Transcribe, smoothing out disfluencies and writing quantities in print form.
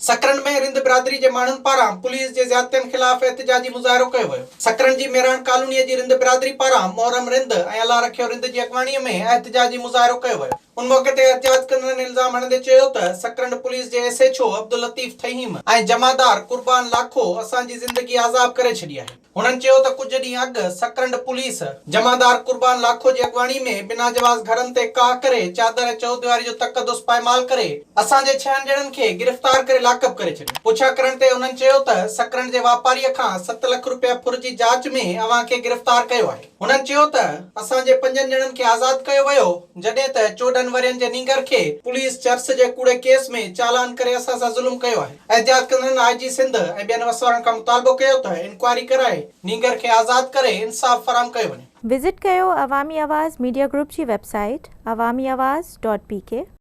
سڪرنڊ ۾ رند برادري جي ماڻهن پاران پوليس جي زيادتين خلاف احتجاجي مظاهرو ڪيو ويو. سڪرنڊ جي ميراڻ ڪالونيء جي رند برادري پاران محرم رند ۽ الله رکيو رند جي اڳواڻيء ۾ احتجاجي مظاهرو ڪيو ويو. ان موقعي تي احتجاج ڪندڙن الزام هڻندي چيو ته سڪرنڊ پوليس جي S H O Abdul Latif Thaheem ۽ جمعدار قربان لاکو اسان جي زندگي عذاب ڪري ڇڏي آهي. هنن چيو ته ڪجهه ڏينهن اڳ سڪرنڊ پوليس جمعدار قربان لاکو جي اڳواڻي ۾ بنا جواز گهرن تي ڪاهه ڪري چادر ۽ چوديواري جو تقدس پائمال ڪري اسان جي ڇهن ڄڻن کي گرفتار ڪري لاڪپ ڪري ڇڏيو. پڇا ڪرڻ تي هنن چيو ته سڪرنڊ جي واپاريء کان ست لک روپيا ڦر جي جاچ ۾ اوهان کي گرفتار ڪيو آهي. هنن چيو ته اسان جي پنجن ڄڻن کي آزاد ڪيو ويو جڏهن ته 14 ورهين جي نينگر کي پوليس چرس جي ڪوڙي ڪيس ۾ چالان ڪري اسان سان ظلم ڪيو آهي. احتجاج ڪندڙن آء جي سنڌ ۽ ٻين وس وارن کان مطالبو ڪيو ته انڪوائري ڪرائي نينگر کي آزاد ڪري انصاف فراهم ڪيو وڃي. وزٽ ڪيو عوامي آواز ميڊيا گروپ جي website Awami Awaz dot P K.